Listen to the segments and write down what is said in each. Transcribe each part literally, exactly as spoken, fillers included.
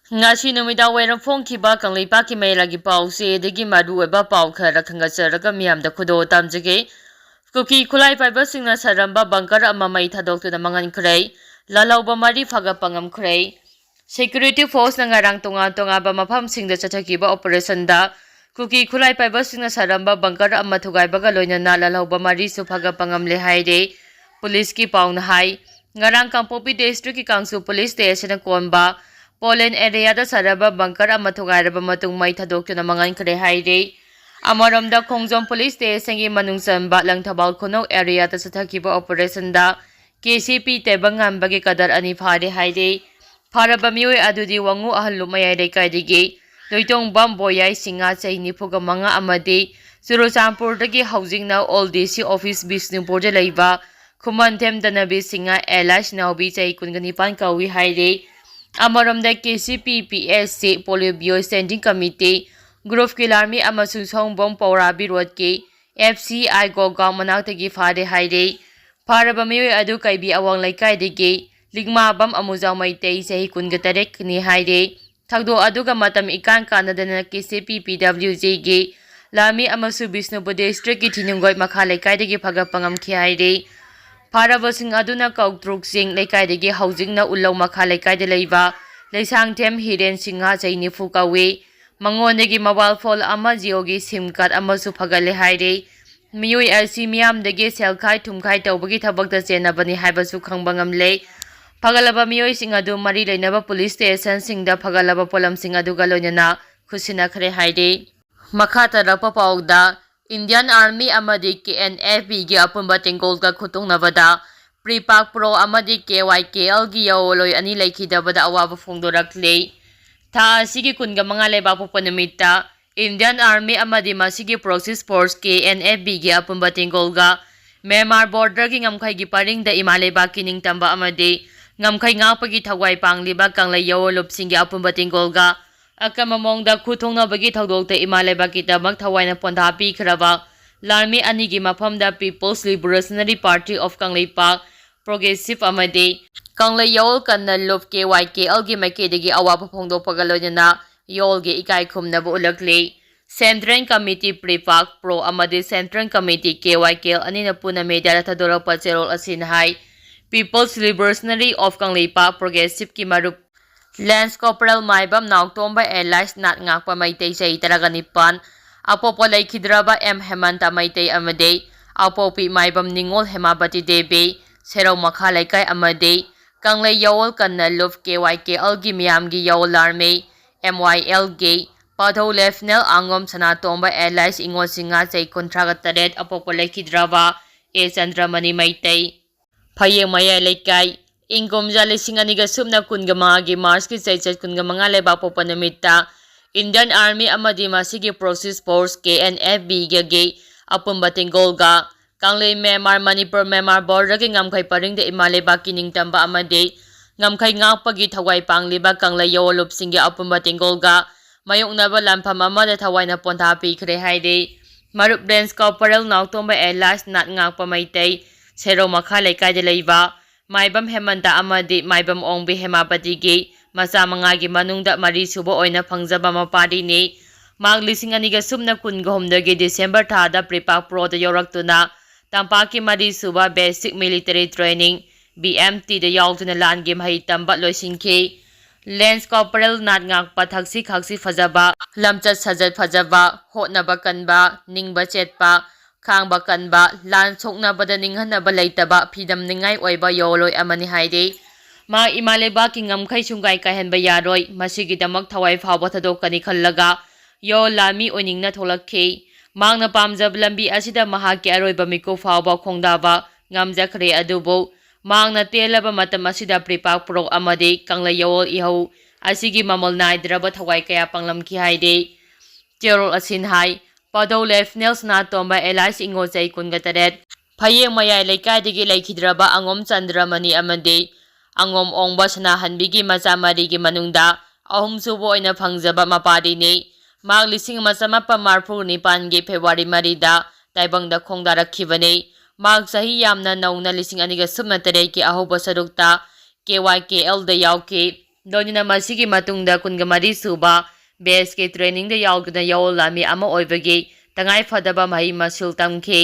ꯉꯁꯤ ꯅꯨꯃꯤꯗꯥꯡ ꯋꯥꯏꯔꯝ ꯐꯣꯡꯈꯤꯕ ꯀꯪꯂꯩꯄꯥꯛꯀꯤ ꯃꯌꯥꯏꯒꯤ ꯄꯥꯎꯆꯦꯗꯒꯤ ꯃꯔꯨꯑꯣꯏꯕ ꯄꯥꯎ ꯈꯔ ꯈꯟꯒꯠꯆꯔꯒ ꯃꯤꯌꯥꯝꯗ ꯈꯨꯗꯣꯜ ꯇꯝꯖꯒꯦ꯫ ꯀꯨꯀꯤ ꯈꯨꯠꯂꯥꯏ ꯄꯥꯏꯕꯁꯤꯡꯅ ꯁꯥꯔꯝꯕ ꯕꯪꯀꯔ ꯑꯃ ꯃꯩ ꯊꯥꯗꯣꯛꯇꯨꯅ ꯃꯥꯡꯍꯟꯈ꯭ꯔꯦ꯫ ꯂꯥꯜꯍꯧꯕ ꯃꯔꯤ ꯐꯥꯒꯠꯄ ꯉꯝꯈ꯭ꯔꯦ꯫ ꯁꯦꯀ꯭ꯌꯨꯔꯤꯇꯤ ꯐꯣꯔꯁꯅ ꯉꯔꯥꯡ ꯇꯣꯉꯥꯟ ꯇꯣꯉꯥꯟꯕ ꯃꯐꯝꯁꯤꯡꯗ ꯆꯠꯊꯈꯤꯕ ꯑꯣꯄꯔꯦꯁꯟꯗ ꯀꯨꯀꯤ ꯈꯨꯠꯂꯥꯏ ꯄꯥꯏꯕꯁꯤꯡꯅ ꯁꯥꯔꯝꯕ ꯕꯪꯀꯔ ꯑꯃ ꯊꯨꯒꯥꯏꯕꯒ ꯂꯣꯏꯅꯅ ꯂꯥꯜꯍꯧꯕ ꯃꯔꯤꯁꯨ ꯐꯥꯒꯠꯄ ꯉꯝꯂꯦ ꯍꯥꯏꯔꯦ꯫ ꯄꯨꯂꯤꯁꯀꯤ ꯄꯥꯎꯅ ꯍꯥꯏ, ꯉꯔꯥꯡ ꯀꯥꯡꯄꯣꯛꯄꯤ ꯗꯤꯁꯇ꯭ꯔꯤꯛꯀꯤ ꯀꯥꯡꯁꯨ ꯄꯨꯂꯤꯁ ꯁ꯭ꯇꯦꯁꯟꯅ ꯀꯣꯟꯕ ꯄꯣꯂꯦꯟ ꯑꯦꯔꯤꯌꯥꯗ ꯁꯥꯔꯕ ꯕꯪꯀꯔ ꯑꯃ ꯊꯨꯒꯥꯏꯔꯕ ꯃꯇꯨꯡ ꯃꯩ ꯊꯥꯗꯣꯛꯇꯨꯅ ꯃꯥꯡꯍꯟꯈ꯭ꯔꯦ ꯍꯥꯏꯔꯦ꯫ ꯑꯃꯔꯣꯝꯗ, ꯈꯣꯡꯖꯣꯝ ꯄꯨꯂꯤꯁ ꯁ꯭ꯇꯦꯁꯟꯒꯤ ꯃꯅꯨꯡ ꯆꯟꯕ ꯂꯪꯊꯕꯥꯜ ꯈꯨꯅꯧ ꯑꯦꯔꯤꯌꯥꯗ ꯆꯠꯊꯈꯤꯕ ꯑꯣꯄꯔꯦꯁꯟꯗ ꯀꯦ ꯁꯤ ꯄꯤ ꯇꯥꯏꯕꯪꯉꯥꯟꯕꯒꯤ ꯀꯗꯔ ꯑꯅꯤ ꯐꯥꯔꯦ ꯍꯥꯏꯔꯦ꯫ ꯐꯥꯔꯕ ꯃꯤꯑꯣꯏ ꯑꯗꯨꯗꯤ ꯋꯥꯉꯨ ꯑꯍꯜꯂꯨꯞ ꯃꯌꯥꯏ ꯂꯩꯀꯥꯏꯗꯒꯤ ꯂꯣꯏꯇꯣꯡꯕꯝ ꯕꯣꯌꯥꯏ ꯁꯤꯡꯍ, ꯆꯍꯤ ꯅꯤꯐꯨꯒ ꯃꯉꯥ, ꯑꯃꯗꯤ ꯆꯨꯔꯆꯥꯟꯄꯨꯔꯗꯒꯤ ꯍꯧꯖꯤꯛꯅ ꯑꯣꯜ ꯗꯤ ꯁꯤ ꯑꯣꯐꯤꯁ ꯕꯤꯁꯅꯨꯄꯨꯔꯗ ꯂꯩꯕ ꯈꯨꯃꯟꯊꯦꯝ ꯗꯅꯕꯤꯔ ꯁꯤꯡꯍ ꯑꯦꯂꯥꯏꯁ ꯅꯥꯎꯕꯤ, ꯆꯍꯤ ꯀꯨꯟꯒ ꯅꯤꯄꯥꯟ ꯀꯧꯏ ꯍꯥꯏꯔꯦ꯫ ꯑꯃꯔꯣꯝꯗ, ꯀꯦ ꯁꯤ ꯄꯤ P S C politburo standing committee, ꯒ꯭ꯔꯨꯞꯀꯤ ꯂꯥꯔꯃꯤ ꯑꯃꯁꯨꯡ ꯁꯣꯡꯕꯣꯡ ꯄꯧꯔꯥ ꯕꯤꯔꯣꯗꯀꯤ ꯑꯦꯐ ꯁꯤ ꯑꯥꯏ ꯒꯣꯒꯥꯎ ꯃꯅꯥꯛꯇꯒꯤ ꯐꯥꯔꯦ ꯍꯥꯏꯔꯦ꯫ ꯐꯥꯔꯕ ꯃꯤꯑꯣꯏ ꯑꯗꯨ ꯀꯩꯕꯤ ꯑꯋꯥꯡ ꯂꯩꯀꯥꯏꯗꯒꯤ ꯂꯤꯛꯃꯥꯕꯝ ꯑꯃꯨꯖꯥꯎ ꯃꯩꯇꯩ, ꯆꯍꯤ ꯀꯨꯟꯒ ꯇꯔꯦꯠꯅꯤ ꯍꯥꯏꯔꯦ꯫ ꯊꯧꯗꯣꯛ ꯑꯗꯨꯒ ꯃꯇꯝ ꯏꯀꯥꯟ ꯀꯥꯟꯅꯗꯅ ꯀꯦ ꯁꯤ ꯄꯤ ꯄꯤ ꯗꯕ꯭ꯂꯤꯎ ꯖꯤꯒꯤ ꯂꯥꯔꯃꯤ ꯑꯃꯁꯨꯡ ꯕꯤꯁꯅꯨꯄꯨꯔ ꯗꯤꯁꯇ꯭ꯔꯤꯛꯀꯤ ꯊꯤꯅꯨꯡꯒꯣꯏ ꯃꯈꯥ ꯂꯩꯀꯥꯏꯗꯒꯤ ꯐꯒꯠꯄ ꯉꯝꯈꯤ ꯍꯥꯏꯔꯦ꯫ ꯐꯥꯔꯕꯁꯤꯡ ꯑꯗꯨꯅ ꯀꯧꯇ꯭ꯔꯨꯛ ꯆꯤꯡ ꯂꯩꯀꯥꯏꯗꯒꯤ ꯍꯧꯖꯤꯛꯅ ꯎꯂꯧ ꯃꯈꯥ ꯂꯩꯀꯥꯏꯗ ꯂꯩꯕ ꯂꯩꯁꯥꯡꯊꯦꯝ ꯍꯤꯔꯦꯟ ꯁꯤꯡꯍ, ꯆꯍꯤ ꯅꯤꯐꯨ ꯀꯧꯏ꯫ ꯃꯉꯣꯟꯗꯒꯤ ꯃꯣꯕꯥꯏꯜ ꯐꯣꯟ ꯑꯃ, ꯖꯤꯑꯣꯒꯤ ꯁꯤꯝ ꯀꯥꯔꯗ ꯑꯃꯁꯨ ꯐꯒꯠꯂꯦ ꯍꯥꯏꯔꯦ꯫ ꯃꯤꯑꯣꯏ ꯑꯁꯤ ꯃꯤꯌꯥꯝꯗꯒꯤ ꯁꯦꯜ ꯈꯥꯏ ꯊꯨꯝ ꯈꯥꯏ ꯇꯧꯕꯒꯤ ꯊꯕꯛꯇ ꯆꯦꯟꯅꯕꯅꯤ ꯍꯥꯏꯕꯁꯨ ꯈꯪꯕ ꯉꯝꯂꯦ꯫ ꯐꯒꯠꯂꯕ ꯃꯤꯑꯣꯏꯁꯤꯡ ꯑꯗꯨ ꯃꯔꯤ ꯂꯩꯅꯕ ꯄꯨꯂꯤꯁ ꯁ꯭ꯇꯦꯁꯟꯁꯤꯡꯗ ꯐꯒꯠꯂꯕ ꯄꯣꯠꯂꯝꯁꯤꯡ ꯑꯗꯨꯒ ꯂꯣꯏꯅꯅ ꯈꯨꯠꯁꯤꯟꯅꯈ꯭ꯔꯦ ꯍꯥꯏꯔꯤ꯫ ꯃꯈꯥ ꯇꯥꯔꯛꯄ ꯄꯥꯎꯗ, ꯏꯟꯗꯤꯌꯥꯟ ꯑꯥꯔꯃꯤ ꯑꯃꯗꯤ ꯀꯦ ꯑꯦꯟ ꯑꯦꯐ ꯕꯤꯒꯤ ꯑꯄꯨꯟꯕ ꯇꯦꯡꯒꯣꯜꯒ ꯈꯨꯠꯊꯣꯛꯅꯕꯗ ꯄ꯭ꯔꯤꯄꯥꯛ ꯄ꯭ꯔꯣ ꯑꯃꯗꯤ ꯀꯦ ꯋꯥꯏ ꯀꯦ ꯑꯦꯜꯒꯤ ꯌꯥꯑꯣꯂꯣꯏ ꯑꯅꯤ ꯂꯩꯈꯤꯗꯕꯗ ꯑꯋꯥꯕ ꯐꯣꯡꯗꯣꯔꯛꯂꯦ꯫ ꯊꯥ ꯑꯁꯤꯒꯤ ꯀꯨꯟꯒ ꯃꯉꯥ ꯂꯩꯕꯥꯛꯄꯣꯛꯄ ꯅꯨꯃꯤꯠꯇ ꯏꯟꯗꯤꯌꯥꯟ ꯑꯥꯔꯃꯤ ꯑꯃꯗꯤ ꯃꯁꯤꯒꯤ ꯄ꯭ꯔꯣꯛꯁꯤ ꯐꯣꯔꯁ ꯀꯦ ꯑꯦꯟ ꯑꯦꯐ ꯕꯤꯒꯤ ꯑꯄꯨꯟꯕ ꯇꯦꯡꯒꯣꯜꯒ ꯃ꯭ꯌꯥꯟꯃꯥꯔ ꯕꯣꯔꯗꯔꯒꯤ ꯉꯝꯈꯩꯒꯤ ꯄꯔꯤꯡꯗ ꯏꯃꯥ ꯂꯩꯕꯥꯛꯀꯤ ꯅꯤꯡꯇꯝꯕ ꯑꯃꯗꯤ ꯉꯝꯈꯩ ꯉꯥꯛꯄꯒꯤ ꯊꯋꯥꯏ ꯄꯥꯡꯂꯤꯕ ꯀꯪꯂꯩ ꯌꯥꯑꯣꯂꯨꯞꯁꯤꯡꯒꯤ ꯑꯄꯨꯟꯕ ꯇꯦꯡꯒꯣꯜꯒ ꯑꯀꯟꯕ ꯃꯑꯣꯡꯗ ꯈꯨꯠꯊꯣꯛꯅꯕꯒꯤ ꯊꯧꯗꯣꯛꯇ ꯏꯃꯥ ꯂꯩꯕꯥꯛꯀꯤꯗꯃꯛ ꯊꯋꯥꯏꯅ ꯄꯣꯟꯊꯥ ꯄꯤꯈ꯭ꯔꯕ ꯂꯥꯟꯃꯤ ꯑꯅꯤꯒꯤ ꯃꯐꯝꯗ People's Liberation Party of Kangleipak, progressive ꯑꯃꯗꯤ ꯀꯪꯂꯩ ꯌꯥꯋꯣꯜ ꯀꯟꯅ ꯂꯨꯞ ꯀꯦ ꯋꯥꯏ ꯀꯦ ꯑꯦꯜꯒꯤ ꯃꯥꯏꯀꯩꯗꯒꯤ ꯑꯋꯥꯕ ꯐꯣꯡꯗꯣꯛꯄꯒ ꯂꯣꯏꯅꯅ ꯌꯥꯋꯣꯜꯒꯤ ꯏꯀꯥꯏ ꯈꯨꯝꯅꯕ ꯎꯠꯂꯛꯂꯤ꯫ ꯁꯦꯟꯇ꯭ꯔꯦꯜ ꯀꯃꯤꯇꯤ ꯄ꯭ꯔꯤꯄꯥꯛ ꯄ꯭ꯔꯣ ꯑꯃꯗꯤ ꯁꯦꯟꯇ꯭ꯔꯦꯜ ꯀꯃꯤꯇꯤ ꯀꯦ ꯋꯥꯏ ꯀꯦ ꯑꯦꯜ ꯑꯅꯤꯅ ꯄꯨꯟꯅ ꯃꯦꯗꯤꯌꯥꯗ ꯊꯥꯗꯣꯔꯛꯄ ꯆꯦꯔꯣꯜ ꯑꯁꯤꯅ ꯍꯥꯏ, People's Liberation Army of Kangleipak ꯄ꯭ꯔꯣꯒ꯭ꯔꯦꯁꯤꯞꯀꯤ ꯃꯔꯨꯞ ꯂꯦꯟꯁ ꯀꯣꯔꯄꯣꯔꯦꯜ ꯃꯥꯏꯕꯝ ꯅꯥꯎꯇꯣꯝꯕ ꯑꯦꯂꯥꯏꯁ ꯅꯥꯠ ꯉꯥꯛꯄ ꯃꯩꯇꯩ ꯆꯍꯤ ꯇꯔꯥꯒ ꯅꯤꯄꯥꯟ, ꯑꯄꯣꯛꯄ ꯂꯩꯈꯤꯗ꯭ꯔꯕ ꯑꯦꯝ ꯍꯦꯃꯟꯇ ꯃꯩꯇꯩ ꯑꯃꯗꯤ ꯑꯄꯣꯛꯄꯤ ꯃꯥꯏꯕꯝ ꯅꯤꯉꯣꯜ ꯍꯦꯃꯥꯕꯇꯤ ꯗꯦꯕꯤ, ꯁꯦꯔꯧ ꯃꯈꯥ ꯂꯩꯀꯥꯏ ꯑꯃꯗꯤ ꯀꯪꯂꯩ ꯌꯥꯋꯣꯜ ꯀꯟꯅ ꯂꯨꯞ ꯀꯦ ꯋꯥꯏ ꯀꯦ ꯑꯦꯜꯒꯤ ꯃꯤꯌꯥꯝꯒꯤ ꯌꯥꯋꯣꯜ ꯑꯥꯔꯃꯤ, ꯑꯦꯝ ꯋꯥꯏ ꯑꯦꯜꯒꯤ ꯄꯥꯊꯧ ꯂꯦꯐꯅꯦꯜ ꯑꯉꯣꯝ ꯁꯅꯥꯇꯣꯝꯕ ꯑꯦꯂꯥꯏꯁ ꯏꯉꯣꯜ ꯁꯤꯡꯍꯥ ꯆꯍꯤ ꯀꯨꯟꯊ꯭ꯔꯥꯒ ꯇꯔꯦꯠ, ꯑꯄꯣꯛꯄ ꯂꯩꯈꯤꯗ꯭ꯔꯕ ꯑꯦ ꯆꯟꯗ꯭ꯔꯃꯅꯤ ꯃꯩꯇꯩ, ꯐꯌꯦꯡ ꯃꯌꯥꯏ ꯂꯩꯀꯥꯏ, ꯏꯪ ꯀꯨꯝꯖꯥ ꯂꯤꯁꯤꯡ ꯑꯅꯤꯒ ꯁꯨꯞꯅ ꯀꯨꯟꯒ ꯃꯉꯥꯒꯤ ꯃꯥꯔꯆꯀꯤ ꯆꯩꯆꯠ ꯀꯨꯟꯒ ꯃꯉꯥ ꯂꯩꯕꯥꯛꯄꯣꯛꯄ ꯅꯨꯃꯤꯠꯇ Indian Army ꯑꯃꯗꯤ ꯃꯁꯤꯒꯤ Proxy Force K N F ꯕꯤꯒꯒꯤ ꯑꯄꯨꯟꯕ ꯇꯦꯡꯒꯣꯜꯒ ꯀꯪꯂꯩ ꯃꯦꯟꯃꯥꯔ ꯃꯅꯤꯄꯨꯔ ꯃꯦꯟꯃꯥꯔ borderꯒꯤ ꯉꯝꯈꯩ ꯄꯔꯤꯡꯗ ꯏꯃꯥ ꯂꯩꯕꯥꯛꯀꯤ ꯅꯤꯡꯇꯝꯕ ꯑꯃꯗꯤ ꯉꯝꯈꯩ ꯉꯥꯛꯄꯒꯤ ꯊꯋꯥꯏ ꯄꯥꯡꯂꯤꯕ ꯀꯪꯂꯩ ꯌꯥꯋꯣꯜꯂꯨꯞꯁꯤꯡꯒꯤ ꯑꯄꯨꯟꯕ ꯇꯦꯡꯒꯣꯜꯒ ꯃꯥꯌꯣꯛꯅꯕ ꯂꯥꯟꯐꯝ ꯑꯃꯗ ꯊꯋꯥꯏꯅ ꯄꯣꯟꯊꯥ ꯄꯤꯈ꯭ꯔꯦ ꯍꯥꯏꯔꯤ꯫ ꯃꯔꯨꯞ ꯂꯦꯟꯁ ꯀꯣꯔꯄꯣꯔꯦꯜ ꯅꯥꯎꯇꯣꯝꯕ ꯑꯦꯂꯥꯏꯁ ꯅꯥꯠ ꯉꯥꯛꯄ ꯃꯩꯇꯩ, ꯁꯦꯔꯧ ꯃꯈꯥ ꯂꯩꯀꯥꯏꯗ ꯂꯩꯕ ꯃꯥꯏꯕꯝ ꯍꯦꯃꯟꯇ ꯑꯃꯗꯤ ꯃꯥꯏꯕꯝ ꯑꯣꯡꯕꯤ ꯍꯦꯃꯥꯄꯇꯤꯒꯤ ꯃꯆꯥ ꯃꯉꯥꯒꯤ ꯃꯅꯨꯡꯗ ꯃꯔꯤ ꯁꯨꯕ ꯑꯣꯏꯅ ꯐꯪꯖꯕ ꯃꯄꯥꯔꯤꯅꯤ꯫ ꯃꯍꯥꯛ ꯂꯤꯁꯤꯡ ꯑꯅꯤꯒ ꯁꯨꯞꯅ ꯀꯨꯟꯒ ꯍꯨꯝꯗꯣꯏꯒꯤ ꯗꯤꯁꯦꯝꯕꯔ ꯊꯥꯗ ꯄ꯭ꯔꯤꯄꯥꯛ ꯄ꯭ꯔꯣꯗ ꯌꯧꯔꯛꯇꯨꯅ ꯇꯝꯄꯥꯛꯀꯤ ꯃꯔꯤ ꯁꯨꯕ Basic Military Training, B M ꯇꯤꯗ ꯌꯥꯎꯗꯨꯅ ꯂꯥꯟꯒꯤ ꯃꯍꯩ ꯇꯝꯕ ꯂꯣꯏꯁꯤꯟꯈꯤ꯫ ꯂꯦꯟꯁ ꯀꯣꯔꯄꯣꯔꯦꯜ ꯅꯥꯠ ꯉꯥꯛꯄ ꯊꯛꯁꯤ ꯈꯥꯛꯁꯤ ꯐꯖꯕ, ꯂꯝꯆꯠ ꯁꯥꯖꯠ ꯐꯖꯕ, ꯍꯣꯠꯅꯕ ꯀꯟꯕ, ꯅꯤꯡꯕ ꯆꯦꯠꯄ, ꯈꯥꯡꯕ ꯀꯟꯕ, ꯂꯥꯟ ꯁꯣꯛꯅꯕꯗ ꯅꯤꯡꯍꯟꯅꯕ ꯂꯩꯇꯕ, ꯐꯤꯗꯝꯅꯤꯡꯉꯥꯏ ꯑꯣꯏꯕ ꯌꯥꯋꯣꯜꯂꯣꯏ ꯑꯃꯅꯤ ꯍꯥꯏꯔꯤ꯫ ꯃꯍꯥꯛ ꯏꯃꯥ ꯂꯩꯕꯥꯛꯀꯤ ꯉꯝꯈꯩ ꯁꯨꯡꯀꯥꯏ ꯀꯥꯏꯍꯟꯕ ꯌꯥꯔꯣꯏ꯫ ꯃꯁꯤꯒꯤꯗꯃꯛ ꯊꯋꯥꯏ ꯐꯥꯎꯕ ꯊꯥꯗꯣꯛꯀꯅꯤ ꯈꯜꯂꯒ ꯌꯥꯋꯣꯜ ꯂꯥꯟꯃꯤ ꯑꯣꯏꯅꯤꯡꯅ ꯊꯣꯛꯂꯛꯈꯤ꯫ ꯃꯍꯥꯛꯅ ꯄꯥꯝꯖꯕ ꯂꯝꯕꯤ ꯑꯁꯤꯗ ꯃꯍꯥꯛꯀꯤ ꯑꯔꯣꯏꯕ ꯃꯤꯀꯨꯞ ꯐꯥꯎꯕ ꯈꯣꯡꯗꯥꯕ ꯉꯝꯖꯈ꯭ꯔꯦ꯫ ꯑꯗꯨꯕꯨ ꯃꯍꯥꯛꯅ ꯇꯦꯜꯂꯕ ꯃꯇꯝ ꯑꯁꯤꯗ ꯄ꯭ꯔꯤꯄꯥꯛ ꯄ꯭ꯔꯣꯛ ꯑꯃꯗꯤ ꯀꯪꯂꯩ ꯌꯥꯋꯣꯜ ꯏꯍꯧ ꯑꯁꯤꯒꯤ ꯃꯃꯜ ꯅꯥꯏꯗ꯭ꯔꯕ ꯊꯋꯥꯏ ꯀꯌꯥ ꯄꯥꯡꯂꯝꯈꯤ ꯍꯥꯏꯔꯤ꯫ ꯆꯦꯔꯣꯜ ꯑꯁꯤꯅ ꯍꯥꯏ, ꯄꯥꯗꯧ ꯂꯦꯐꯅꯦꯜ ꯁꯅꯥꯇꯣꯝꯕ ꯑꯦꯂꯥꯏꯁ ꯏꯉꯣꯜ ꯆꯍꯤ ꯀꯨꯟꯒ ꯇꯔꯦꯠ, ꯐꯌꯦꯡ ꯃꯌꯥꯏ ꯂꯩꯀꯥꯏꯗꯒꯤ ꯂꯩꯈꯤꯗ꯭ꯔꯕ ꯑꯉꯣꯝ ꯆꯟꯗ꯭ꯔꯃꯅꯤ ꯑꯃꯗꯤ ꯑꯉꯣꯝ ꯑꯣꯡꯕ ꯁꯅꯥꯍꯟꯕꯤꯒꯤ ꯃꯆꯥ ꯃꯔꯤꯒꯤ ꯃꯅꯨꯡꯗ ꯑꯍꯨꯝꯁꯨꯕ ꯑꯣꯏꯅ ꯐꯪꯖꯕ ꯃꯄꯥꯔꯤꯅꯤ꯫ ꯃꯍꯥꯛ ꯂꯤꯁꯤꯡ ꯑꯃ ꯆꯃꯥꯄꯟ ꯃꯔꯐꯨ ꯅꯤꯄꯥꯟꯒꯤ ꯐꯦꯕ꯭ꯔꯨꯋꯥꯔꯤ ꯃꯔꯤꯗ ꯇꯥꯏꯕꯪꯗ ꯈꯣꯡꯗꯥꯔꯛꯈꯤꯕꯅꯤ꯫ ꯃꯍꯥꯛ ꯆꯍꯤ ꯌꯥꯝꯅ ꯅꯧꯅ ꯂꯤꯁꯤꯡ ꯑꯅꯤꯒ ꯁꯨꯞꯅ ꯇꯔꯦꯠꯀꯤ ꯑꯍꯧꯕ ꯁꯔꯨꯛꯇ ꯀꯦ ꯋꯥꯏ ꯀꯦ ꯑꯦꯜꯗ ꯌꯥꯎꯈꯤ꯫ ꯂꯣꯏꯅꯅ ꯃꯁꯤꯒꯤ ꯃꯇꯨꯡꯗ ꯀꯨꯟꯒ ꯃꯔꯤ ꯁꯨꯕ ꯕꯦꯁꯀꯤ ꯇ꯭ꯔꯦꯅꯤꯡꯗ ꯌꯥꯎꯗꯨꯅ ꯌꯥꯑꯣꯜ ꯂꯥꯟꯃꯤ ꯑꯃ ꯑꯣꯏꯕꯒꯤ ꯇꯉꯥꯏ ꯐꯗꯕ ꯃꯍꯩ ꯃꯁꯤꯡ ꯇꯝꯈꯤ꯫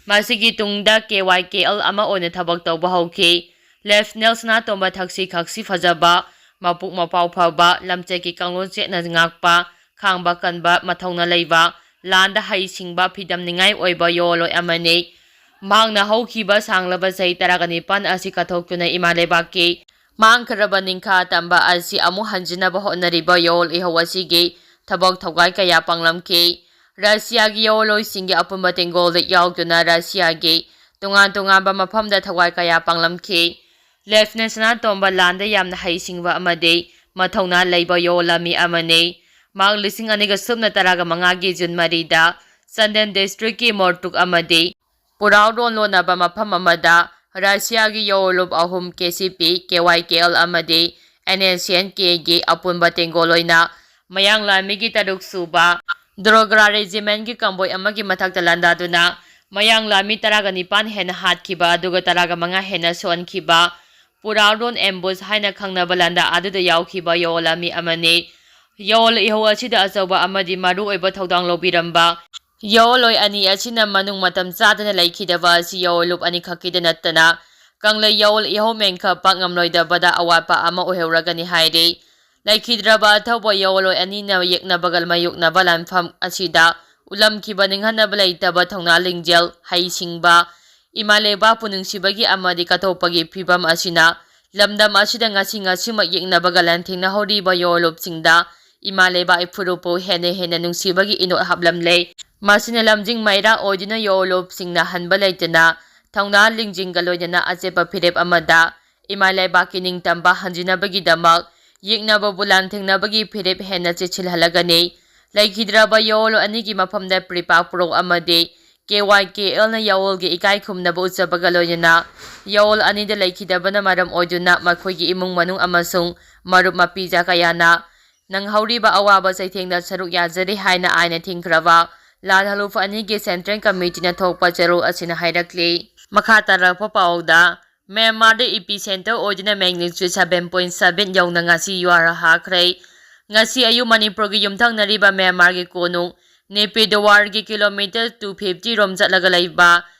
ꯃꯁꯤꯒꯤ ꯇꯨꯡꯗ ꯀꯦ ꯋꯥꯏ ꯀꯦ ꯑꯦꯜ ꯑꯃ ꯑꯣꯏꯅ ꯊꯕꯛ ꯇꯧꯕ ꯍꯧꯈꯤ꯫ ꯂꯦꯐꯇꯤꯅꯦꯟ ꯁꯅꯥꯇꯣꯝꯕ ꯊꯛꯁꯤ ꯈꯥꯛꯁꯤ ꯐꯖꯕ, ꯃꯄꯨꯛ ꯃꯄꯥꯎ ꯐꯕ, ꯂꯝꯆꯠꯀꯤ ꯀꯥꯡꯂꯣꯟ ꯆꯦꯠꯅ ꯉꯥꯛꯄ, ꯈꯥꯡꯕ ꯀꯟꯕ, ꯃꯊꯧꯅꯥ ꯂꯩꯕ, ꯂꯥꯟꯗ ꯍꯩꯁꯤꯡꯕ, ꯐꯤꯗꯝꯅꯤꯡꯉꯥꯏ ꯑꯣꯏꯕ ꯌꯥꯑꯣꯜꯂꯣꯏ ꯑꯃꯅꯤ꯫ ꯃꯍꯥꯛꯅ ꯍꯧꯈꯤꯕ ꯁꯥꯡꯂꯕ ꯆꯍꯤ ꯇꯔꯥꯒ ꯅꯤꯄꯥꯟ ꯑꯁꯤ ꯀꯠꯊꯣꯛꯇꯨꯅ ꯏꯃꯥ ꯂꯩꯕꯥꯛꯀꯤ ꯃꯥꯡꯈ꯭ꯔꯕ ꯅꯤꯡꯈꯥ ꯇꯝꯕ ꯑꯁꯤ ꯑꯃꯨꯛ ꯍꯟꯖꯤꯟꯅꯕ ꯍꯣꯠꯅꯔꯤꯕ ꯌꯥꯑꯣꯜ ꯏꯍꯧ ꯑꯁꯤꯒꯤ ꯊꯕꯛ ꯊꯧꯒꯥꯏ ꯀꯌꯥ ꯄꯥꯡꯂꯝꯈꯤ꯫ ꯔꯁꯤꯌꯥꯒꯤ ꯌꯥꯑꯣꯜꯂꯣꯏꯁꯤꯡꯒꯤ ꯑꯄꯨꯟꯕ ꯇꯦꯡꯒꯣꯜꯗ ꯌꯥꯎꯗꯨꯅ ꯔꯁꯤꯌꯥꯒꯤ ꯇꯣꯉꯥꯟ ꯇꯣꯉꯥꯟꯕ ꯃꯐꯝꯗ ꯊꯧꯒꯥꯏ ꯀꯌꯥ ꯄꯥꯡꯂꯝꯈꯤ꯫ ꯂꯦꯐꯇꯤꯅꯦꯟ ꯁꯅꯥꯇꯣꯝꯕ ꯂꯥꯟꯗ ꯌꯥꯝꯅ ꯍꯩꯁꯤꯡꯕ ꯑꯃꯗꯤ ꯃꯊꯧꯅꯥ ꯂꯩꯕ ꯌꯥꯑꯣꯜ ꯂꯥꯟꯃꯤ ꯑꯃꯅꯤ꯫ ꯃꯍꯥꯛ ꯂꯤꯁꯤꯡ ꯑꯅꯤꯒ ꯁꯨꯞꯅ ꯇꯔꯥꯒ ꯃꯉꯥꯒꯤ ꯖꯨꯟ ꯃꯔꯤꯗ ꯆꯥꯟꯗꯦꯜ ꯗꯤꯁꯇ꯭ꯔꯤꯛꯀꯤ ꯃꯣꯔꯇꯨꯛ ꯑꯃꯗꯤ ꯄꯨꯔꯥꯎ ꯂꯣꯟ ꯂꯣꯟꯅꯕ ꯃꯐꯝ ꯑꯃꯗ ꯔꯁꯤꯌꯥꯒꯤ ꯌꯥꯑꯣꯜꯂꯨꯞ ꯑꯍꯨꯝ, ꯀꯦ ꯁꯤ ꯄꯤ, ꯀꯦ ꯋꯥꯏ ꯀꯦ ꯑꯦꯜ ꯑꯃꯗꯤ ꯑꯦꯟ ꯑꯦꯟ ꯁꯤ ꯑꯦꯟ ꯀꯦꯒꯤ ꯑꯄꯨꯟꯕ ꯇꯦꯡꯒꯣꯜ ꯑꯣꯏꯅ ꯃꯌꯥꯡ ꯂꯥꯟꯃꯤꯒꯤ ꯇꯔꯨꯛ ꯁꯨꯕ ꯗ꯭ꯔꯣꯒ꯭ꯔꯥ ꯔꯦꯖꯤꯃꯦꯟꯒꯤ ꯀꯝꯕꯣꯏ ꯑꯃꯒꯤ ꯃꯊꯛꯇ ꯂꯥꯟꯗꯥꯗꯨꯅ ꯃꯌꯥꯡ ꯂꯥꯟꯃꯤ ꯇꯔꯥꯒ ꯅꯤꯄꯥꯟ ꯍꯦꯟꯅ ꯍꯥꯠꯈꯤꯕ ꯑꯗꯨꯒ ꯇꯔꯥꯒ ꯃꯉꯥ ꯍꯦꯟꯅ ꯁꯣꯛꯍꯟꯈꯤꯕ ꯄꯨꯔꯥꯎ ꯂꯣꯟ ꯑꯦꯝꯕꯨꯁ ꯍꯥꯏꯅ ꯈꯪꯅꯕ ꯂꯥꯟꯗꯥ ꯑꯗꯨꯗ ꯌꯥꯎꯈꯤꯕ ꯌꯥꯑꯣꯜ ꯂꯥꯟꯃꯤ ꯑꯃꯅꯤ꯫ ꯌꯥꯑꯣꯜ ꯏꯍꯧ ꯑꯁꯤꯗ ꯑꯆꯧꯕ ꯑꯃꯗꯤ ꯃꯔꯨ ꯑꯣꯏꯕ ꯊꯧꯗꯥꯡ ꯂꯧꯕꯤꯔꯝꯕ ꯌꯥꯑꯣꯜꯂꯣꯏ ꯑꯅꯤ ꯑꯁꯤꯅ ꯃꯅꯨꯡ ꯃꯇꯝ ꯆꯥꯗꯅ ꯂꯩꯈꯤꯗꯕ ꯑꯁꯤ ꯌꯥꯑꯣꯜꯂꯨꯞ ꯑꯅꯤꯈꯛꯀꯤꯗ ꯅꯠꯇꯅ ꯀꯪꯂꯩ ꯌꯥꯑꯣꯜ ꯏꯍꯧ ꯃꯦꯟꯈꯠꯄ ꯉꯝꯂꯣꯏꯗꯕꯗ ꯑꯋꯥꯠꯄ ꯑꯃ ꯑꯣꯏꯍꯧꯔꯒꯅꯤ ꯍꯥꯏꯔꯤ꯫ ꯂꯩꯈꯤꯗ꯭ꯔꯕ ꯑꯊꯧꯕ ꯌꯥꯑꯣꯜꯂꯣꯏ ꯑꯅꯤꯅ ꯌꯦꯛꯅꯕꯒ ꯃꯥꯌꯣꯛꯅꯕ ꯂꯥꯟꯐꯝ ꯑꯁꯤꯗ ꯎꯠꯂꯝꯈꯤꯕ ꯅꯤꯡꯍꯟꯅꯕ ꯂꯩꯇꯕ ꯊꯧꯅꯥ ꯂꯤꯡꯖꯦꯜ, ꯍꯩꯁꯤꯡꯕ, ꯏꯃꯥ ꯂꯩꯕꯥꯛꯄꯨ ꯅꯨꯡꯁꯤꯕꯒꯤ ꯑꯃꯗꯤ ꯀꯠꯊꯣꯛꯄꯒꯤ ꯐꯤꯚꯝ ꯑꯁꯤꯅ ꯂꯝꯗꯝ ꯑꯁꯤꯗ ꯉꯁꯤ ꯉꯁꯤꯃꯛ ꯌꯦꯛꯅꯕꯒ ꯂꯥꯟꯊꯦꯡꯅꯍꯧꯔꯤꯕ ꯌꯥꯑꯣꯜꯂꯨꯞꯁꯤꯡꯗ ꯏꯃꯥ ꯂꯩꯕꯥꯛ ꯏꯐꯨꯔꯨꯞꯄꯨ ꯍꯦꯟꯅ ꯍꯦꯟꯅ ꯅꯨꯡꯁꯤꯕꯒꯤ ꯏꯅꯣꯠ ꯍꯥꯞꯂꯝꯂꯦ꯫ ꯃꯁꯤꯅ ꯂꯝꯖꯤꯡ ꯃꯩꯔꯥ ꯑꯣꯏꯗꯨꯅ ꯌꯥꯑꯣꯜꯂꯨꯞꯁꯤꯡꯅ ꯍꯟꯕ ꯂꯩꯇꯅ ꯊꯧꯅꯥ ꯂꯤꯡꯖꯦꯜꯒ ꯂꯣꯏꯅꯅ ꯑꯆꯦꯠꯄ ꯐꯤꯔꯦꯞ ꯑꯃꯗ ꯏꯃꯥ ꯂꯩꯕꯥꯛꯀꯤ ꯅꯤꯡꯇꯝꯕ ꯍꯟꯖꯤꯟꯅꯕꯒꯤꯗꯃꯛ ꯌꯦꯛꯅꯕꯕꯨ ꯂꯥꯟꯊꯦꯡꯅꯕꯒꯤ ꯐꯤꯔꯦꯞ ꯍꯦꯟꯅ ꯆꯦꯠꯁꯤꯜꯍꯜꯂꯒꯅꯤ꯫ ꯂꯩꯈꯤꯗ꯭ꯔꯕ ꯌꯥꯑꯣꯜ ꯑꯅꯤꯒꯤ ꯃꯐꯝꯗ ꯄ꯭ꯔꯤꯄꯥꯛ ꯄꯨꯔꯧ ꯑꯃꯗꯤ ꯀꯦ ꯋꯥꯏ ꯀꯦ ꯑꯦꯜꯅ ꯌꯥꯑꯣꯜꯒꯤ ꯏꯀꯥꯏ ꯈꯨꯝꯅꯕ ꯎꯠꯆꯕꯒ ꯂꯣꯏꯅꯅ ꯌꯥꯑꯣꯜ ꯑꯅꯤꯗ ꯂꯩꯈꯤꯗꯕꯅ ꯃꯔꯝ ꯑꯣꯏꯗꯨꯅ ꯃꯈꯣꯏꯒꯤ ꯏꯃꯨꯡ ꯃꯅꯨꯡ ꯑꯃꯁꯨꯡ ꯃꯔꯨꯞ ꯃꯄꯤꯖꯥ ꯀꯌꯥꯅ ꯅꯪꯍꯧꯔꯤꯕ ꯑꯋꯥꯕ ꯆꯩꯊꯦꯡꯗ ꯁꯔꯨꯛ ꯌꯥꯖꯔꯤ ꯍꯥꯏꯅ ꯑꯥꯏꯟꯅ ꯊꯤꯡꯈ꯭ꯔꯕ ꯂꯥꯜꯍꯧꯂꯨꯞ ꯑꯅꯤꯒꯤ Central Committeeꯅ ꯊꯣꯛꯄ ꯆꯦꯔꯣꯜ ꯑꯁꯤꯅ ꯍꯥꯏꯔꯛꯂꯤ꯫ ꯃꯈꯥ ꯇꯥꯔꯛꯄ ꯄꯥꯎꯗ, ꯃ꯭ꯌꯥꯟꯃꯥꯔꯗ epicenter ꯑꯣꯏꯗꯨꯅ magnitude seven point seven ꯌꯧꯅ ꯉꯁꯤ ꯌꯨꯍꯥꯔ ꯍꯥꯈ꯭ꯔꯦ꯫ ꯉꯁꯤ ꯑꯌꯨꯛ ꯃꯅꯤꯄꯨꯔꯒꯤ ꯌꯨꯝꯊꯪꯅꯔꯤꯕ ꯃ꯭ꯌꯥꯟꯃꯥꯔꯒꯤ ꯀꯣꯅꯨꯡ ꯅꯦꯄꯤꯗꯋꯥꯔꯒꯤ kilometre two fifty ꯔꯣꯝ ꯆꯠꯂꯒ ꯂꯩꯕ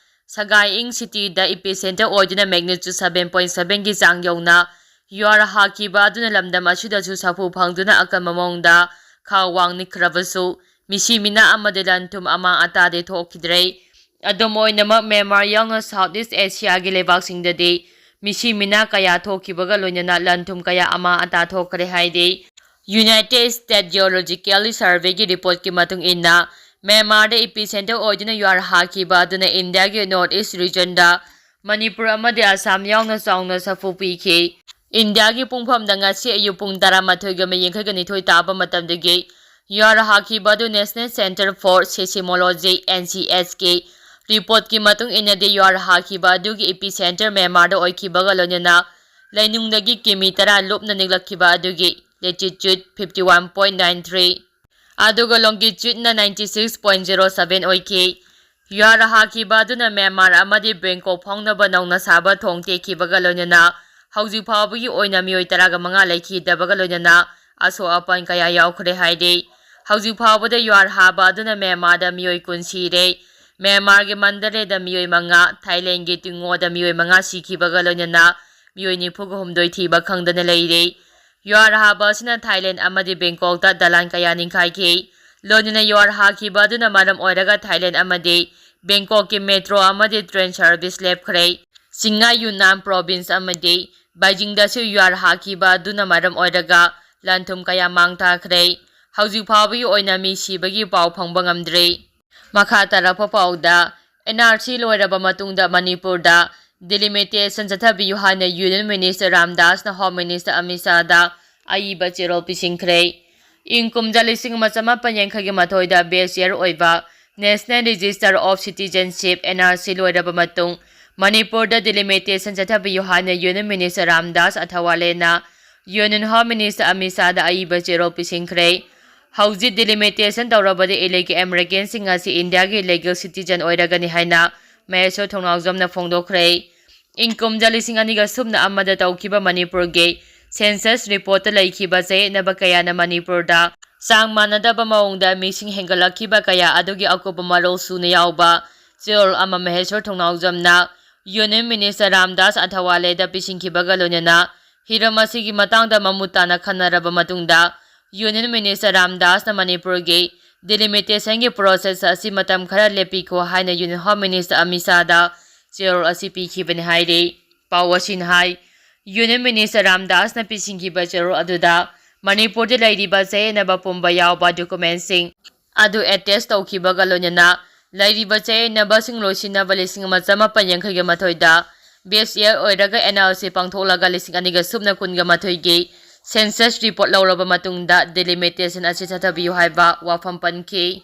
ꯁꯒꯥꯏ ꯏꯪ cityꯗ epicenter ꯑꯣꯏꯗꯨꯅ magnitude seven point sevenꯒꯤ ꯆꯥꯡ ꯌꯧꯅ ꯌꯨꯍꯥꯔ ꯍꯥꯈꯤꯕ ꯑꯗꯨꯅ ꯂꯝꯗꯝ ꯑꯁꯤꯗꯁꯨ ꯁꯥꯐꯨ ꯐꯪꯗꯨꯅ ꯑꯀꯟꯕ ꯃꯑꯣꯡꯗ ꯈꯥ ꯋꯥꯡ ꯅꯤꯛꯈ꯭ꯔꯕꯁꯨ, ꯃꯤꯁꯤ ꯃꯤꯅꯥ ꯑꯃꯗꯤ ꯂꯟ ꯊꯨꯝ ꯑꯃꯥꯡ ꯑꯇꯥꯗꯤ ꯊꯣꯛꯈꯤꯗ꯭ꯔꯦ꯫ ꯑꯗꯨꯝ ꯑꯣꯏꯅꯃꯛ, ꯃ꯭ꯌꯥꯟꯃꯥꯔ ꯌꯥꯎꯅ South East Asiaꯒꯤ ꯂꯩꯕꯥꯛꯁꯤꯡꯗꯗꯤ ꯃꯤꯁꯤ ꯃꯤꯅꯥ ꯀꯌꯥ ꯊꯣꯛꯈꯤꯕꯒ ꯂꯣꯏꯅꯅ ꯂꯟ ꯊꯨꯝ ꯀꯌꯥ ꯑꯃꯥꯡ ꯑꯇꯥ ꯊꯣꯛꯈ꯭ꯔꯦ ꯍꯥꯏꯔꯤ꯫ United States Geological Surveyꯒꯤ reportꯀꯤ ꯃꯇꯨꯡ ꯏꯟꯅ, ꯃ꯭ꯌꯥꯟꯃꯥꯔꯗ epicenter ꯑꯣꯏꯗꯨꯅ ꯌꯨꯍꯥꯔ ꯍꯥꯈꯤꯕ ꯑꯗꯨꯅ ꯏꯟꯗꯤꯌꯥꯒꯤ North East regionꯗ ꯃꯅꯤꯄꯨꯔ ꯑꯃꯗꯤ ꯑꯁꯥꯝ ꯌꯥꯎꯅ ꯆꯥꯎꯅ ꯁꯥꯐꯨ ꯄꯤꯈꯤ꯫ ꯏꯟꯗꯤꯌꯥꯒꯤ ꯄꯨꯡꯐꯝꯗ ꯉꯁꯤ ꯑꯌꯨꯛ ꯄꯨꯡ ꯇꯔꯥꯃꯥꯊꯣꯏꯒ ꯃꯤꯅꯤꯠ ꯌꯥꯡꯈꯩꯒ ꯅꯤꯊꯣꯏ ꯇꯥꯕ ꯃꯇꯝꯗꯒꯤ ꯌꯨꯍꯥꯔ ꯍꯥꯈꯤꯕ ꯑꯗꯨ National Center for Seismology, NCSꯀꯤ reportꯀꯤ ꯃꯇꯨꯡ ꯏꯟꯅꯗꯤ, ꯌꯨꯍꯥꯔ ꯍꯥꯈꯤꯕ ꯑꯗꯨꯒꯤ epicenter ꯃ꯭ꯌꯥꯟꯃꯥꯔꯗ ꯑꯣꯏꯈꯤꯕꯒ ꯂꯣꯏꯅꯅ ꯂꯩꯅꯨꯡꯗꯒꯤ ꯀꯤꯃꯤ ꯇꯔꯥ ꯂꯨꯞꯅ ꯅꯤꯛꯂꯛꯈꯤꯕ ꯑꯗꯨꯒꯤ latitude fifty one point nine three ꯑꯗꯨꯒ longitudeꯅ ninety six point zero seven ꯑꯣꯏꯈꯤ꯫ ꯌꯨꯍꯥꯔ ꯍꯥꯈꯤꯕ ꯑꯗꯨꯅ ꯃ꯭ꯌꯥꯟꯃꯥꯔ ꯑꯃꯗꯤ ꯕꯦꯡꯀꯣꯛ ꯐꯥꯎꯅꯕ ꯅꯧꯅ ꯁꯥꯕ ꯊꯣꯡ ꯇꯦꯛꯈꯤꯕꯒ ꯂꯣꯏꯅꯅ ꯍꯧꯖꯤꯛ ꯐꯥꯎꯕꯒꯤ ꯑꯣꯏꯅ ꯃꯤꯑꯣꯏ ꯇꯔꯥꯒ ꯃꯉꯥ ꯂꯩꯈꯤꯗꯕꯒ ꯂꯣꯏꯅꯅ ꯑꯁꯣꯛ ꯑꯄꯟ ꯀꯌꯥ ꯌꯥꯎꯈ꯭ꯔꯦ ꯍꯥꯏꯔꯤ꯫ ꯍꯧꯖꯤꯛ ꯐꯥꯎꯕꯗ ꯌꯨꯍꯥꯔ ꯍꯥꯕ ꯑꯗꯨꯅ ꯃ꯭ꯌꯥꯟꯃꯥꯔꯗ ꯃꯤꯑꯣꯏ ꯀꯨꯟ ꯁꯤꯔꯦ꯫ ꯃ꯭ꯌꯥꯟꯃꯥꯔꯒꯤ ꯃꯟꯗꯂꯦꯗ ꯃꯤꯑꯣꯏ ꯃꯉꯥ, ꯊꯥꯏꯂꯦꯟꯒꯤ ꯇꯤꯡꯉꯣꯗ ꯃꯤꯑꯣꯏ ꯃꯉꯥ ꯁꯤꯈꯤꯕꯒ ꯂꯣꯏꯅꯅ ꯃꯤꯑꯣꯏ ꯅꯤꯐꯨꯒ ꯍꯨꯝꯗꯣꯏ ꯊꯤꯕ ꯈꯪꯗꯅ ꯂꯩꯔꯦ꯫ ꯌꯨꯍꯥꯔ ꯍꯥꯕ ꯑꯁꯤꯅ ꯊꯥꯏꯂꯦꯟ ꯑꯃꯗꯤ ꯕꯦꯡꯀꯣꯛꯇ ꯗꯂꯥꯟ ꯀꯌꯥ ꯅꯤꯡꯈꯥꯏꯈꯤ꯫ ꯂꯣꯏꯅꯅ ꯌꯨꯍꯥꯔ ꯍꯥꯈꯤꯕ ꯑꯗꯨꯅ ꯃꯔꯝ ꯑꯣꯏꯔꯒ ꯊꯥꯏꯂꯦꯟ ꯑꯃꯗꯤ ꯕꯦꯡꯀꯣꯛꯀꯤ metro ꯑꯃꯗꯤ train service ꯂꯦꯞꯈ꯭ꯔꯦ꯫ ꯆꯤꯡꯉꯥꯏ ꯌꯨꯅꯥꯟ province ꯑꯃꯗꯤ ꯕꯩꯖꯤꯡꯗꯁꯨ ꯌꯨꯍꯥꯔ ꯍꯥꯈꯤꯕ ꯑꯗꯨꯅ ꯃꯔꯝ ꯑꯣꯏꯔꯒ ꯂꯟ ꯊꯨꯝ ꯀꯌꯥ ꯃꯥꯡ ꯊꯥꯈ꯭ꯔꯦ꯫ ꯍꯧꯖꯤꯛ ꯐꯥꯎꯕꯒꯤ ꯑꯣꯏꯅ ꯃꯤ ꯁꯤꯕꯒꯤ ꯄꯥꯎ ꯐꯪꯕ ꯉꯝꯗ꯭ꯔꯤ꯫ ꯃꯈꯥ ꯇꯥꯔꯛꯄ ꯄꯥꯎꯗ, NRC ꯂꯣꯏꯔꯕ ꯃꯇꯨꯡꯗ ꯃꯅꯤꯄꯨꯔꯗ delimitation ꯆꯠꯊꯕꯤꯌꯨ ꯍꯥꯏꯅ Union Minister ꯔꯥꯝꯗꯥꯁꯅ Home Minister Amit ꯁꯥꯍꯗ ꯑꯏꯕ ꯆꯦꯔꯣꯜ ꯄꯤꯁꯤꯟꯈ꯭ꯔꯦ꯫ ꯏꯪ ꯀꯨꯝꯖꯥ ꯂꯤꯁꯤꯡ ꯑꯃ ꯆꯃꯥꯄꯟ ꯌꯥꯡꯈꯩꯒꯤ ꯃꯥꯊꯣꯏꯗ base year ꯑꯣꯏꯕ National Register of Citizenship, NRC ꯂꯣꯏꯔꯕ ꯃꯇꯨꯡ ꯃꯅꯤꯄꯨꯔꯗ delimitation ꯆꯠꯊꯕꯤꯌꯨ ꯍꯥꯏꯅ Union Minister Ramdas ꯑꯊꯋꯥꯂꯦꯅ Union Home Minister Amit ꯁꯥꯍꯗ ꯑꯏꯕ ꯆꯦꯔꯣꯜ ꯄꯤꯁꯤꯟꯈ꯭ꯔꯦ꯫ ꯍꯧꯖꯤꯛ delimitation ꯇꯧꯔꯕꯗꯤ illegal immigrantꯁꯤꯡ ꯑꯁꯤ ꯏꯟꯗꯤꯌꯥꯒꯤ legal citizen ꯑꯣꯏꯔꯒꯅꯤ ꯍꯥꯏꯅ ꯃꯍꯦꯁꯣꯔ ꯊꯣꯡꯅꯥꯎꯖꯝꯅ ꯐꯣꯡꯗꯣꯛꯈ꯭ꯔꯦ꯫ ꯏꯪ ꯀꯨꯝꯖꯥ ꯂꯤꯁꯤꯡ ꯑꯅꯤꯒ ꯁꯨꯞꯅ ꯑꯃꯗ ꯇꯧꯈꯤꯕ ꯃꯅꯤꯄꯨꯔꯒꯤ census reportꯇ ꯂꯩꯈꯤꯕ ꯆꯌꯦꯠꯅꯕ ꯀꯌꯥꯅ ꯃꯅꯤꯄꯨꯔꯗ ꯆꯥꯡ ꯃꯥꯟꯅꯗꯕ ꯃꯑꯣꯡꯗ ꯃꯤꯁꯤꯡ ꯍꯦꯟꯒꯠꯂꯛꯈꯤꯕ ꯀꯌꯥ ꯑꯗꯨꯒꯤ ꯑꯀꯨꯞꯄ ꯃꯔꯣꯜ ꯁꯨꯅ ꯌꯥꯎꯕ ꯆꯦꯔꯣꯜ ꯑꯃ ꯃꯍꯦꯁꯣꯔ ꯊꯣꯡꯅꯥꯎꯖꯝꯅ Union Minister ꯔꯥꯝꯗꯥꯁ ꯑꯊꯋꯥꯂꯦꯗ ꯄꯤꯁꯤꯟꯈꯤꯕꯒ ꯂꯣꯏꯅꯅ ꯍꯤꯔꯝ ꯑꯁꯤꯒꯤ ꯃꯇꯥꯡꯗ ꯃꯃꯨꯠ ꯇꯥꯅ ꯈꯟꯅꯔꯕ ꯃꯇꯨꯡꯗ Union Minister ꯔꯥꯝꯗꯥꯁꯅ ꯃꯅꯤꯄꯨꯔꯒꯤ delimitationꯒꯤ process ꯑꯁꯤ ꯃꯇꯝ ꯈꯔ ꯂꯦꯞꯄꯤꯈꯣ ꯍꯥꯏꯅ Union Home Minister ꯑꯃꯤꯠ ꯁꯥꯍꯗ ꯆꯦꯔꯣꯜ ꯑꯁꯤ ꯄꯤꯈꯤꯕꯅꯤ ꯍꯥꯏꯔꯤ꯫ ꯄꯥꯎ ꯑꯁꯤꯅ ꯍꯥꯏ, Union Minister ꯔꯥꯝꯗꯥꯁꯅ ꯄꯤꯁꯤꯟꯈꯤꯕ ꯆꯦꯔꯣꯜ ꯑꯗꯨꯗ ꯃꯅꯤꯄꯨꯔꯗ ꯂꯩꯔꯤꯕ ꯆꯌꯦꯠꯅꯕ ꯄꯨꯝꯕ ꯌꯥꯎꯕ documentꯁꯤꯡ ꯑꯗꯨ attach ꯇꯧꯈꯤꯕꯒ ꯂꯣꯏꯅꯅ ꯂꯩꯔꯤꯕ ꯆꯌꯦꯠꯅꯕꯁꯤꯡ ꯂꯣꯏꯁꯤꯟꯅꯕ ꯂꯤꯁꯤꯡ ꯑꯃ ꯆꯃꯥꯄꯟ ꯌꯥꯡꯈꯩꯒ ꯃꯥꯊꯣꯏꯗ base year ꯑꯣꯏꯔꯒ NRC ꯄꯥꯡꯊꯣꯛꯂꯒ ꯂꯤꯁꯤꯡ ꯑꯅꯤꯒ ꯁꯨꯞꯅ ꯀꯨꯟꯒ ꯃꯥꯊꯣꯏꯒꯤ census report ꯂꯧꯔꯕ ꯃꯇꯨꯡꯗ delimitation ꯑꯁꯤ ꯆꯠꯊꯕꯤꯌꯨ ꯍꯥꯏꯕ ꯋꯥꯐꯝ ꯄꯟꯈꯤ꯫